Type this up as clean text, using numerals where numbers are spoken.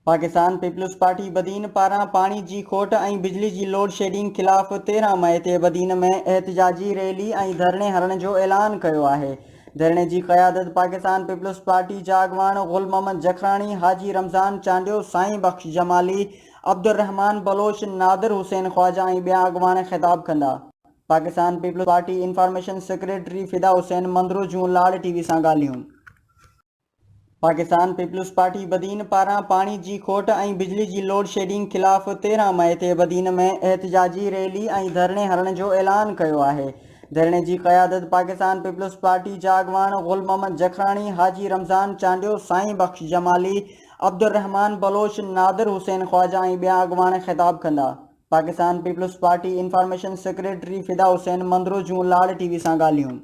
Pakistan peoples party Badin پاران پاڻي جي کوٽ ۽ بجلي جي لوڊشيڊنگ خلاف 13 مئي تي بدين ۾ احتجاجي ريلي ۽ ڌرڻي هڻڻ جو اعلان ڪيو آهي. ڌرڻي جي قيادت پاڪستان پيپلز پارٽي جا اڳواڻ گل محمد جکراڻي، حاجي رمضان چانڊيو، سائين بخش جمالي، عبدالرحمان بلوچ، نادر حسين خواجه ۽ ٻيا اڳواڻ خطاب ڪندا. Pakistan Peoples Party information secretary Fida Hussain Mandhro جون لاڙ ٽي وي سان ڳالهيون. پاڪستان پيپلز پارٽي بدين پاران پاڻي جي کوٽ ۽ بجلي جي لوڊشيڊنگ خلاف 13 مئي تي بدين ۾ احتجاجي ريلي ۽ ڌرڻي هڻڻ جو اعلان ڪيو آهي. ڌرڻي جي قيادت پاڪستان پيپلز پارٽي جا اڳواڻ گل محمد جکراڻي، حاجي رمضان چانڊيو، سائين بخش جمالي، عبدالرحمان بلوچ، نادر حسين خواجه ۽ ٻيا اڳواڻ خطاب ڪندا. Pakistan Peoples Party information secretary Fida Hussain Mandhro جون لاڙ ٽي وي سان ڳالهيون.